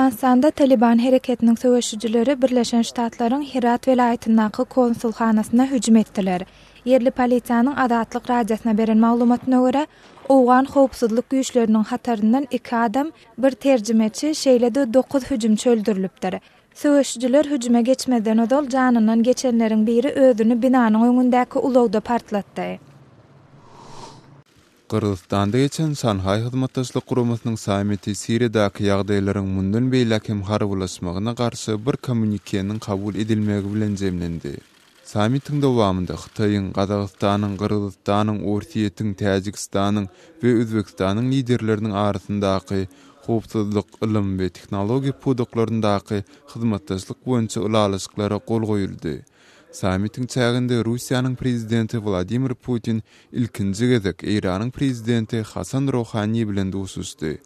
Owganystanda Talyban hereketiniň söweşijileri Birleşen Ştatlaryň Herat welaýatyndaky konsulhanasyna hüjüm etdiler. Ýerli polisiýanyň Azatlyk Radiosyna beren maglumatyna görä, owgan howpsuzlyk güýçleriniň hataryndan iki adam, bir terjimeçi, şeýle-de dokuz hüjümçi öldürilipdir. Söweşijiler hüjüme geçmezden ozal janyndan geçenleriň biri özüni binanyň öňündäki ulagda partlatdy. Gyrgyzystanda geçen Şanhaý Hyzmatdaşlyk Guramasynyň sammiti Siriýadaky ýagdaýlaryň mundan beýläk hem harbylaşmagyna garşy bir kommýunikeniň kabul edilmegi bilen jemlendi. Sammitiň dowamynda Hytaýyň, Gazagystanyň, Gyrgyzystanyň, Orsýetiň, Täjigistanyň we Özbegistanyň liderleriniň arasyndaky howpsuzlyk, ylym we tehnologiýa pudaklaryndaky hyzmatdaşlyk boýunça ylalaşyklara gol goýuldy. Sammitiň çäginde Russiýanyň Prezidenti Wladimir Putin ilkinji gezek Eýranyň Prezidenti Hasan Rohani bilen duşuşdy.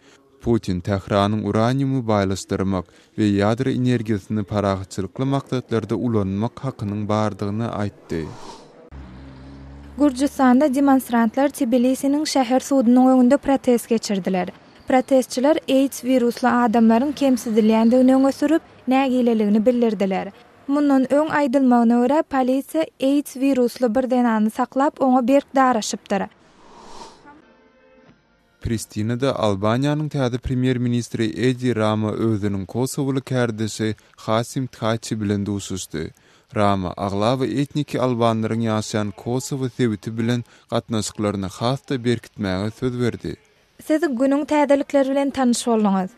Putin Tähranyň uraniumy baýlaşdyrmak we ýadro energiýasyny parahatçylykly maksatlarda ulanmak hakynyň bardygyny aýtdy. Gürjüstanda demonstrantlar Tbilisiniň şäher sudunyň öňünde protest geçirdiler. Protestçiler AIDS wirusly adamlaryň kemsidilýändigini öňe sürüp, nägileligini bildirdiler. Mundan öň aýdylmagyna görä, polisiýa AIDS wirusly bir zenany saklap, oňa berk daraşypdyr. Pristinada Albaniýanyň täze premýer-ministri Edi Rama özüniň kosowoly kärdeşi Hasim Thaçi bilen duşuşdy. Rama aglaba etniki albanlaryň ýaşaýan Kosowo sebiti bilen gatnaşyklaryny has-da berkitmäge söz berdi. Siz günüň täzelikleri bilen tanyş bolduňyz.